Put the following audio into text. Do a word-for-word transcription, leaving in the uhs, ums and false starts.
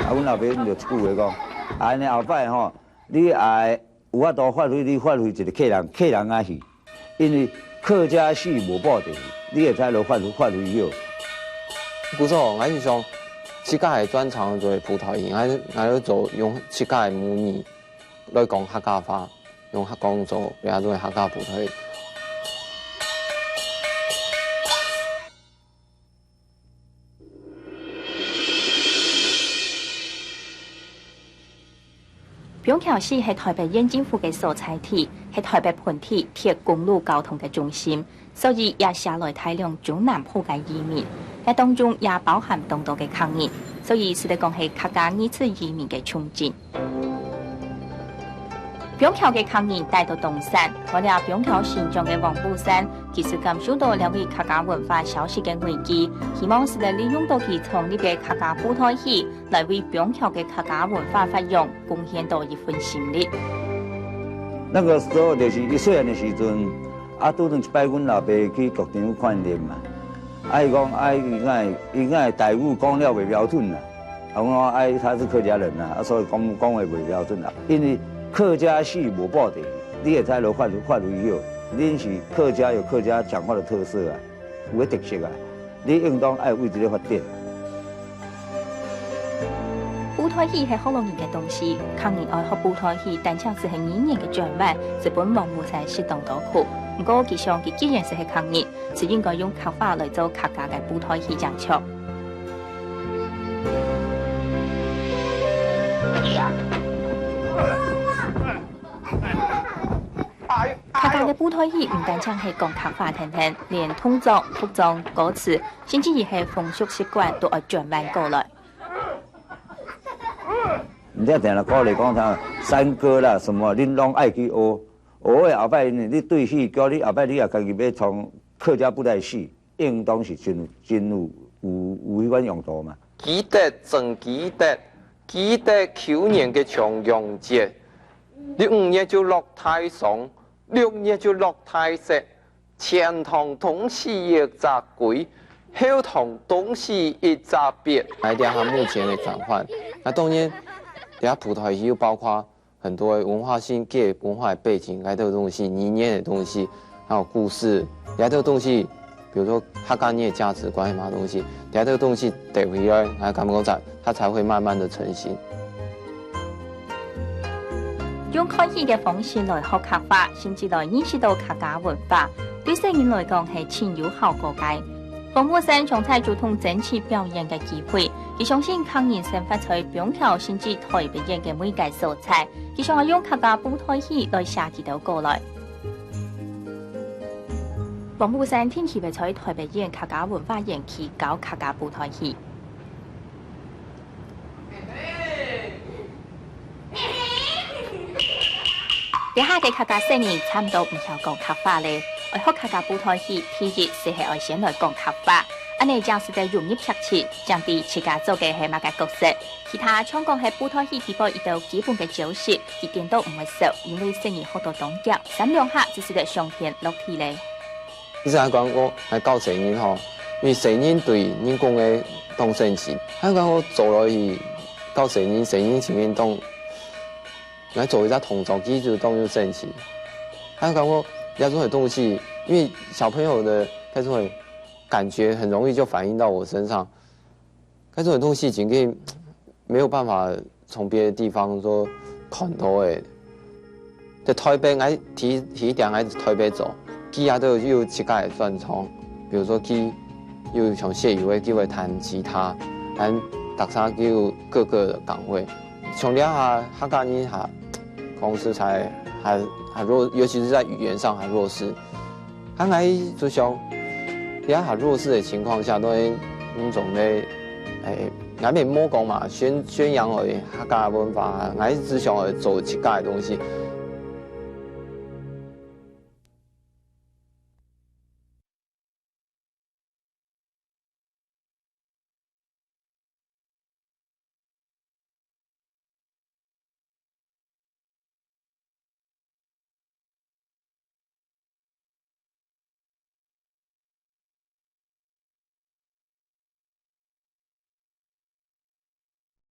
啊，阮老爸就一句話講，啊，恁呢後擺吼，你愛有法度發揮，你發揮一个客人，客人啊去，因為客家戲無布袋戲，你會使落發揮，發揮去。故所，𠊎就想，自家个專長就係布袋戲，𠊎，𠊎要做用自家个母語來講客家話，用客講做，也做客家布袋戲。 枋橋市係台北縣政府个所在地，係台北盆地鐵公路交通个中心，所以也寫來大量中南部个移民，這當中也包含當多个客人，所以使得講係客家二次移民个重鎮。 枋橋个客人戴到東山，在這枋橋成長个黃武山，其實感受到這位客家文化消失个危機，希望使得利用到佢創立个客家布袋戲，來為枋橋个客家文化發揚貢獻到一份心力。那個時候就是一歲的時陣，啊，拄著一擺阮老爸去劇場看戲嘛，啊，伊講，啊，伊愛，伊愛台語講了袂標準啦。 啊，我講，哎，他是客家人啊，啊，所以講，講話袂標準啊。因為客家戲無布袋，你會使落發，發揮去，恁是客家有客家講話的特色啊，有个特色啊，你應當愛為這个發展。布袋戲係學老人个東西，客人愛學布袋戲，單淨係語言个轉換，係分黃武山食當多苦。毋過，佢想佢既然係客人，就應該用客話來做客家个布袋戲演出。 客家个布袋戲毋單淨係講客話等等，連動作、服裝、歌詞，甚至於係風俗習慣都愛轉彎過來。人家定定鼓勵講啥山歌啦，什麼，恁攏愛去學，學了後擺你，你對戲，叫你後擺你也家己要創客家布袋戲。 應當是真有，真有，有，有彼款用途嘛。記得，真記得，記得舊年个重陽節，你五月就落大霜，六月就落大雪，前堂凍死一隻龜，後堂凍死一隻鱉。𠊎這下目前个轉換，那當然，這下布袋戲又包括 很多文化性、个文化的背景，該兜東西、語言的東西，還有故事，這兜東西，比如說客家人的價值觀嘛東西，這兜東西帶回來，𠊎感覺講，它才會慢慢的成型。用看戲个方式來學客話，甚至來認識到客家文化，對細人來講係盡有效果个。 黃武山常在主動爭取表演个機會，佢相信客人生活在枋橋甚至台北縣个每个所在，佢想愛用客家布袋戲來寫佢兜過來。黃武山定期會在台北縣客家文化園區教客家布袋戲。 這下个客家細人差毋多毋曉講客話咧，愛學客家布袋戲，第一就係愛先來講客話，恁呢正使得融入劇情，正知自家做个係麼个角色。其他像講係布袋戲底背一兜基本个招式，佢顛倒毋會少，因為細人學到當遽，三兩下就使得相片落地咧。 你知影講，𠊎教細人吼，因為細人對人講个當生趣。𠊎講𠊎做落去教細人，細人情願當，𠊎做一隻動作，佢就當有生趣。𠊎講𠊎這種的東西，因為小朋友的那種的感覺很容易就反映到我身上。 該種東西真个沒有辦法從別的地方說看到的。在台北，𠊎第，第一點𠊎在台北做，佢也都有自家的專長，比如說佢有像謝宇威，佢會彈吉他，咱大家就有各個的崗位。像這下客家人還講實在還，還弱，尤其是在語言上還弱勢。 啊，𠊎就想，這下弱勢的情況下，當然，你總得，欸，𠊎也莫講嘛，宣，宣揚而已，客家文化，𠊎只想愛做自家的東西。